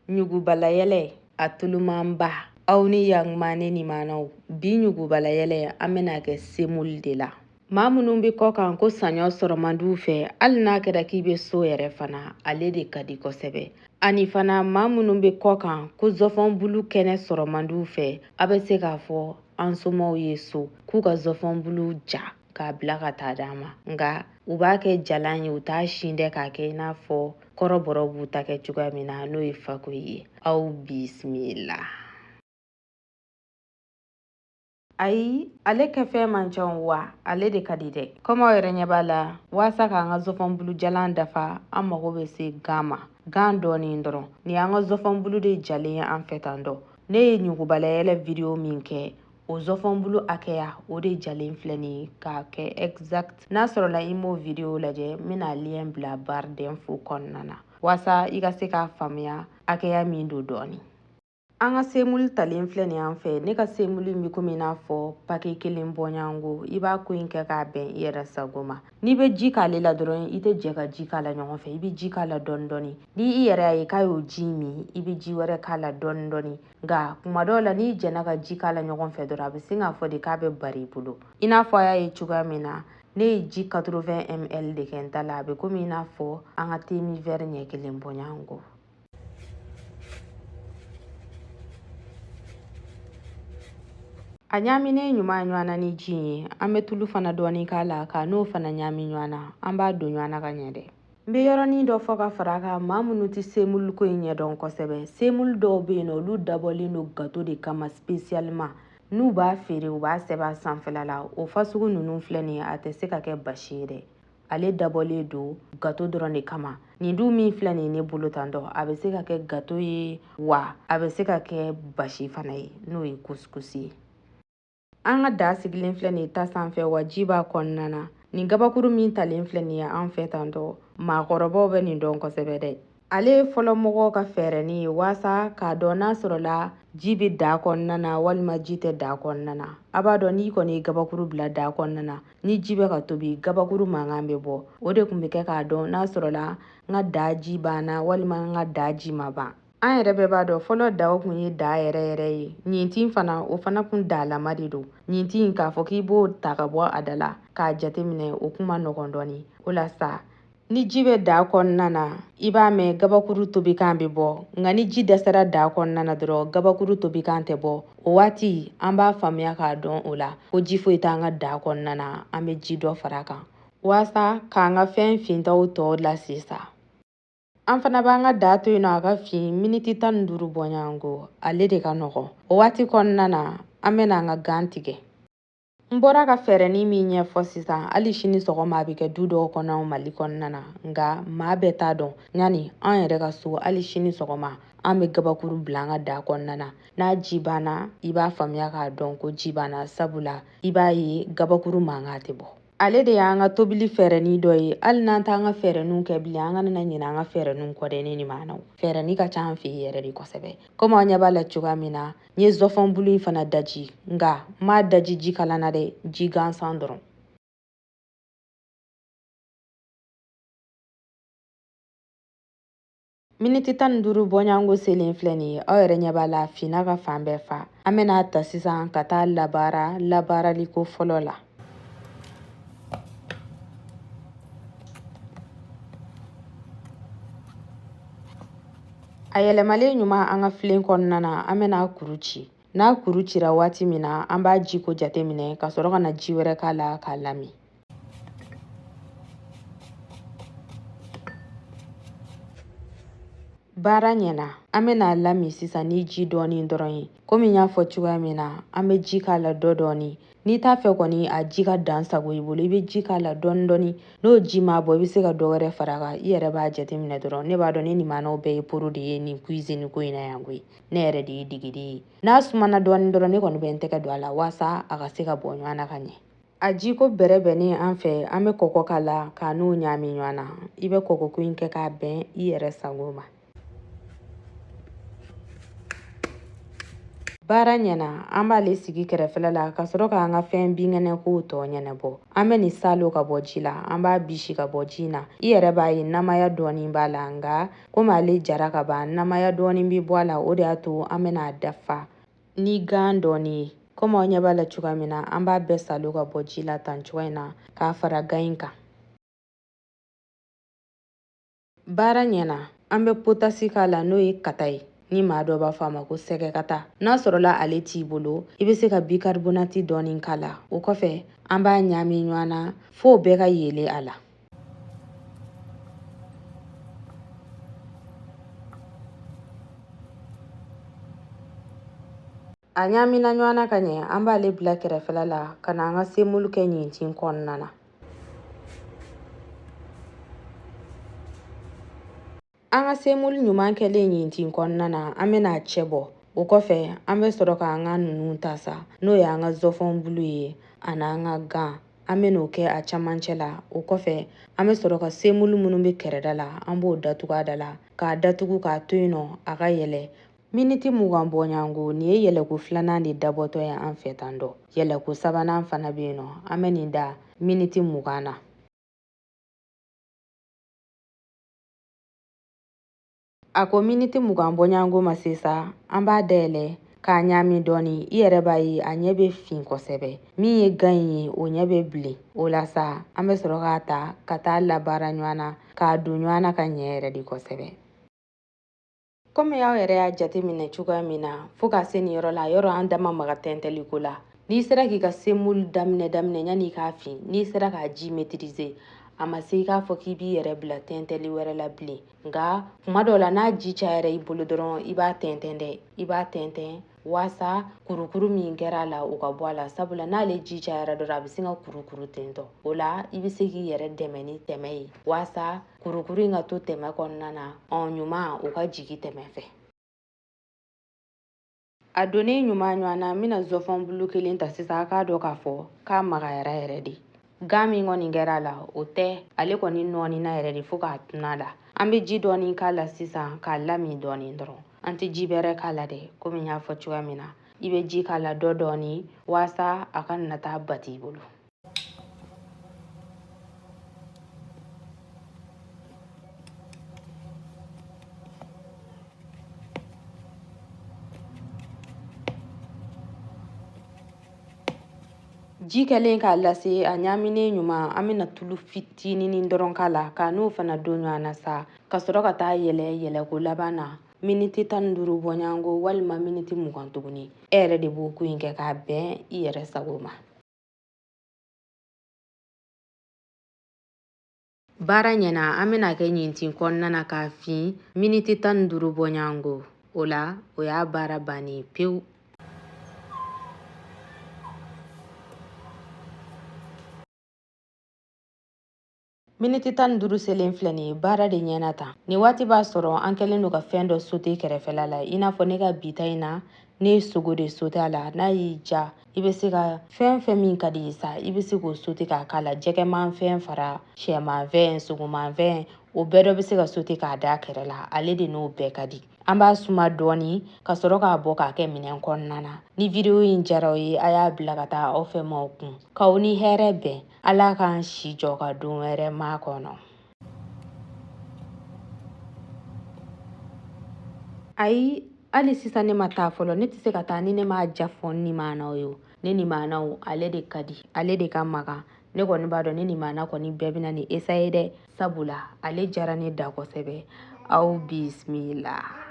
Ɲugubalayɛlɛ a tulumanba aw ni yakuma ne nimanaw bi ɲugubalayɛlɛ an bɛna kɛ semuli de la. Maa minnu bɛ kɔ kan ko saɲɔ sɔrɔ man d'u fɛ, hali n'a kɛra k'i bɛ so yɛrɛ fana, ale de ka di kosɛbɛ. Ani fana maa minnu bɛ kɔ kan ko zɔfɔnbulu kɛnɛ sɔrɔ man d'u fɛ, a bɛ se k'a fɔ an somaw ye so k'u ka zɔfɔnbulu ja k'a bila ka taa d'an ma, nka u b'a kɛ jalan ye, u t'a sin dɛ k'a kɛ i n'a fɔ kɔrɔbɔrɔw b'u ta kɛ cogoya min na, n'o ye fakoyi ye. Aw bisimila. Ayi, ale kɛfɛn man ca wa ale de ka di dɛ. Komi aw yɛrɛ ɲɛ b'a la, waasa k'an ka zɔfɔnbulu jalan dafa, an mago bɛ se gan ma, gan dɔɔnin dɔrɔn. Nin y'an ka zɔfɔnbulu de jalen ye an fɛ tan dɔ. Ne ye ɲugubalayɛlɛ video min kɛ, o zɔfɔnbulu hakɛya o de jalen filɛ nin ye k'a kɛ exact. N'a sɔrɔla i m'o video lajɛ, n bɛna lien bila barre d'info kɔnɔna na waasa i ka se k'a faamuya hakɛya min don dɔɔnin. An ka semuli talen filɛ nin y'an fɛ. Ne ka semuli in bɛ komi i n'a fɔ pake kelen bɔɲɔgɔnko. I b'a ko in kɛ k'a bɛn i yɛrɛ sago ma. N'i bɛ ji k'ale la dɔrɔn, i tɛ jɛ ka ji k'a la ɲɔgɔn fɛ, i bɛ ji k'a la dɔɔni dɔɔni. Ni i yɛrɛ y'a ye k'a y'o ji min, i bɛ ji wɛrɛ k'a la dɔɔni dɔɔni. Nka kuma dɔw la, n'i jɛnna ka ji k'a la ɲɔgɔn fɛ dɔrɔn, a bɛ sin k'a fɔ de k'a bɛ bari i bolo. I n'a fɔ a y'a ye cogoya min na, ne ye ji 80 ml de kɛ n ta la, a bɛ komi i n'a fɔ an ka temi vɛri ɲɛ kelen bɔɲɔgɔnko. A ɲaaminen ɲuman ɲɔgɔn na ni ji ye, an bɛ tulu fana dɔɔni k'a la k'a n'o fana ɲaami ɲɔgɔn na. An b'a don ɲɔgɔn na ka ɲɛ dɛ. N bɛ yɔrɔnin dɔ fɔ ka fara a kan, maa minnu tɛ semuli ko in ɲɛdɔn kosɛbɛ. Semuli dɔw bɛ yen nɔ, olu dabɔlen don gato de kama spécialement. N'u b'a feere, u b'a sɛbɛn a sanfɛla la. O fasugu ninnu filɛ nin ye, a tɛ se ka kɛ basi ye dɛ. Ale dabɔlen don gato dɔrɔn de kama. Nin dun min filɛ nin ye ne bolo tan dɔ, a bɛ se ka kɛ gato ye wa a bɛ se ka kɛ basi fana ye, n'o ye couscous ye. An ka daa sigilen filɛ nin ye ta sanfɛ wa ji b'a kɔnɔna na. Nin gabakuru min talen filɛ nin ye an fɛ tan dɔ, maakɔrɔbaw bɛ nin dɔn kosɛbɛ dɛ. Ale ye fɔlɔ mɔgɔw ka fɛɛrɛnin ye waasa k'a dɔn n'a sɔrɔla ji bɛ daa kɔnɔna na walima ji tɛ daa kɔnɔna na. A b'a dɔn n'i kɔni ye gabakuru bila daa kɔnɔna na, ni ji bɛ ka tobi, gabakuru mankan bɛ bɔ. O de tun bɛ kɛ k'a dɔn n'a sɔrɔla n ka daa ji banna walima n ka daa ji ma ban. An yɛrɛ bɛɛ b'a dɔn fɔlɔ daw kun ye daa yɛrɛ yɛrɛ ye. Ɲintin fana, o fana kun daalama de don. Ɲintin k'a fɔ k'i b'o ta ka bɔ a da la k'a jateminɛ, o kun ma nɔgɔn dɔɔni. O la sa, ni ji bɛ daa kɔnɔna na, i b'a mɛn gabakuru tobikan bɛ bɔ. Nka ni ji dɛsɛra daa kɔnɔna na dɔrɔn, gabakuru tobikan tɛ bɔ. O waati an b'a faamuya k'a dɔn o la ko ji foyi t'an ka daa kɔnɔna na. An bɛ ji dɔ fara a kan waasa k'an ka fɛn fintaw tɔ lase sa. An fana b'an ka daa to yen nɔ a ka fin miniti 15 bɔɲɔgɔnko. Ale de ka nɔgɔn. O waati kɔnɔna na, an bɛna an ka gan tigɛ. N bɔra ka fɛɛrɛnin min ɲɛfɔ sisan, hali sini sɔgɔma a bɛ kɛ du dɔw kɔnɔ Mali kɔnɔna na, nka maa bɛɛ t'a dɔn. Yanni an yɛrɛ ka so, hali sini sɔgɔma an bɛ gabakuru bila an ka daa kɔnɔna na. N'a ji banna, i b'a faamuya k'a dɔn ko ji banna, sabula i b'a ye gabakuru mankan tɛ bɔ. Ale de y'an ka tobili fɛɛrɛnin dɔ ye. Hali n'an t'an ka fɛɛrɛninw kɛ bilen, an kana na ɲinɛ an ka fɛɛrɛninw kɔ dɛ. Ne ni maanaw fɛɛrɛnin ka ca an fɛ yen yɛrɛ de kosɛbɛ. Komi aw ɲɛ b'a la cogoya min na, n ye zɔfɔnbulu in fana daji, nka n m'a daji ji kalan na dɛ, ji gansan dɔrɔn. Miniti 15 bɔɲɔgɔnko selen filɛ nin ye, aw yɛrɛ ɲɛ b'a la, a finna ka fan bɛɛ fa. An bɛna ta sisan ka taa labaara labaaraliko fɔlɔ la. A yɛlɛmalen ɲuman an ka filen kɔnɔna na, an bɛna kuru ci. N'a kuru cira waati min na, an b'a jiko jateminɛ ka sɔrɔ ka na ji wɛrɛ k'a la k'a lamin. Baara ɲɛna, an bɛna lamin sisan ni ji dɔɔni dɔrɔn ye. Komi n y'a fɔ cogoya min na, an bɛ ji k'a la dɔ dɔɔni. N'i t'a fɛ kɔni a ji ka dan sago i bolo, i bɛ ji k'a la dɔɔni dɔɔni. N'o ji ma bɔ, i bɛ se ka dɔ wɛrɛ fara a kan. I yɛrɛ b'a jateminɛ dɔrɔn. Ne b'a dɔn ne nimanaw bɛɛ ye poro de ye nin cuisine ko in na yan koyi. Ne yɛrɛ de ye degeden ye. N'a sumana dɔɔni dɔrɔn, ne kɔni bɛ n tɛgɛ don a la waasa a ka se ka bɔ ɲɔgɔn na ka ɲɛ. A jiko bɛrɛ bɛnnen an fɛ, an bɛ kɔgɔ k'a la k'a n'o ɲaami ɲɔgɔn na. I bɛ kɔgɔko in kɛ k'a bɛn i yɛrɛ sago ma. Baara ɲɛna, an b'ale sigi kɛrɛfɛla la ka sɔrɔ k'an ka fɛn binkɛnɛ kow tɔ ɲɛnabɔ. An bɛ nin salo ka bɔ ji la, an b'a bisi ka bɔ ji in na. I yɛrɛ b'a ye namaya dɔɔni b'a la, nka komi ale jara ka ban, namaya dɔɔni bɛ bɔ a la, o de y'a to an bɛna dafa ni gan dɔɔni ye. Komi aw ɲɛ b'a la cogoya min na, an b'a bɛɛ salo ka bɔ ji la tan cogoya in na k'a fara gan in kan. Baara ɲɛna, an bɛ potasi k'a la, n'o ye kata ye, ni maa dɔ b'a fɔ a ma ko sɛgɛkata. N'a sɔrɔla ale t'i bolo, i bɛ se ka bicarbonate dɔɔni k'a la. O kɔfɛ an b'a ɲaami ɲɔgɔn na f'o bɛɛ ka yeelen a la. A ɲaamina ɲɔgɔn na ka ɲɛ, an b'ale bila kɛrɛfɛla la ka na an ka semulu kɛ ɲintin kɔnɔna na. An ka semulu ɲuman kɛlen ɲintin kɔnɔna na, an bɛna a cɛ bɔ. O kɔfɛ an bɛ sɔrɔ k'an ka ninnu ta sa, n'o y'an ka zɔfɔn bulu ye ani an ka gan, an bɛn'o kɛ a camancɛ la. O kɔfɛ an bɛ sɔrɔ ka semulu minnu bɛ kɛrɛda la, an b'o datugu a da la, k'a datugu k'a to yen nɔ a ka yɛlɛ miniti 20 bɔɲɔgɔnko. Nin ye yɛlɛko filanan de dabɔtɔ ye an fɛ tan dɔ. Yɛlɛko sabanan fana bɛ yen nɔ, an bɛ nin da miniti 20 na. A ko miniti 20 bɔɲɔgɔnko ma se sa, an b'a dayɛlɛ k'a ɲaami dɔɔni. I yɛrɛ b'a ye a ɲɛ bɛ fin kosɛbɛ. Min ye gan in ye, o ɲɛ bɛ bilen. O la sa, an bɛ sɔrɔ k'a ta ka taa labaara ɲɔgɔn na, k'a don ɲɔgɔn na ka ɲɛ yɛrɛ de kosɛbɛ. Komi aw yɛrɛ y'a jateminɛ cogoya min na, fo ka se nin yɔrɔ la, yɔrɔ an da ma maga tɛntɛliko la. N'i sera k'i ka semulu daminɛ daminɛ yanni i k'a fin, n'i sera k'a ji maîtriser, a ma se i k'a fɔ k'i b'i yɛrɛ bila tɛntɛli wɛrɛ la bilen. Nka kuma dɔw la, n'a ji cayara i bolo dɔrɔn, i b'a tɛntɛn dɛ, i b'a tɛntɛn waasa kurukuru min kɛra a la, o ka bɔ a la. Sabula n'ale ji cayara dɔrɔn, a bɛ sin ka kurukuru ten tɔ. O la i bɛ se k'i yɛrɛ dɛmɛ ni tɛmɛ ye waasa kurukuru in ka to tɛmɛ kɔnɔna na, ɔ ɲuman o ka jigin tɛmɛ fɛ. A donnen ɲuman ɲɔgɔn na, n bɛna zɔfɔn bulu kelen ta sisan. A k'a dɔn k'a fɔ k'a magayara yɛrɛ de. Gan min kɔni kɛra a la, o tɛ, ale kɔni nɔɔnina yɛrɛ de fo k'a tuna la. An bɛ ji dɔɔni k'a la sisan k'a lamin dɔɔni dɔrɔn. An tɛ ji bɛrɛ k'a la dɛ, komi n y'a fɔ cogoya min na, i bɛ ji k'a la dɔ dɔɔni waasa a ka na taa bati i bolo. Ji kɛlen k'a lase a ɲaaminen ɲuman, an bɛna tulu fitininin dɔrɔn k'a la k'a n'o fana don ɲɔgɔn na sa, ka sɔrɔ ka taa yɛlɛ yɛlɛko laban na miniti 15 bɔɲɔgɔnko walima miniti 20 tuguni. E yɛrɛ de b'o ko in kɛ k'a bɛn i yɛrɛ sago ma. Baara ɲɛna, an bɛna kɛ ɲintin kɔnɔna na k'a fin miniti 15 bɔɲɔgɔnko. O la o y'a baara bannen pewu. Miniti 15 selen filɛ nin ye, baara de ɲɛna tan. Nin waati b'a sɔrɔ an kɛlen don ka fɛn dɔ sote kɛrɛfɛla la. I n'a fɔ ne ka bi ta in na, ne ye sogo de sote a la. N'a y'i ja, i bɛ se ka fɛn fɛn min ka di i ye sa, i bɛ se k'o sote k'a k'a la. Jɛgɛmanfɛn fara sɛmanfɛn, sogomanfɛn, o bɛɛ dɔ bɛ se ka sote k'a da kɛrɛ la. Ale de n'o bɛɛ ka di. An b'a suma dɔɔni ka sɔrɔ k'a bɔ k'a kɛ minɛn kɔnɔna na. Ni video in diyara aw ye, a y'a bila ka taa aw fɛ maaw kun. K'aw ni hɛrɛ bɛn. Ala k'an si jɔ ka don wɛrɛ maa kɔnɔ. Ayi, hali sisan ne ma taa fɔlɔ. Ne tɛ se ka taa ni ne m'a ja fɔ n nimaanaw ye. Ne nimaanaw, ale de ka di, ale de ka magan. Ne kɔni b'a dɔn ne nimaana kɔni bɛɛ bɛna ni essayer dɛ, sabula ale diyara ne da kosɛbɛ. Aw bisimila.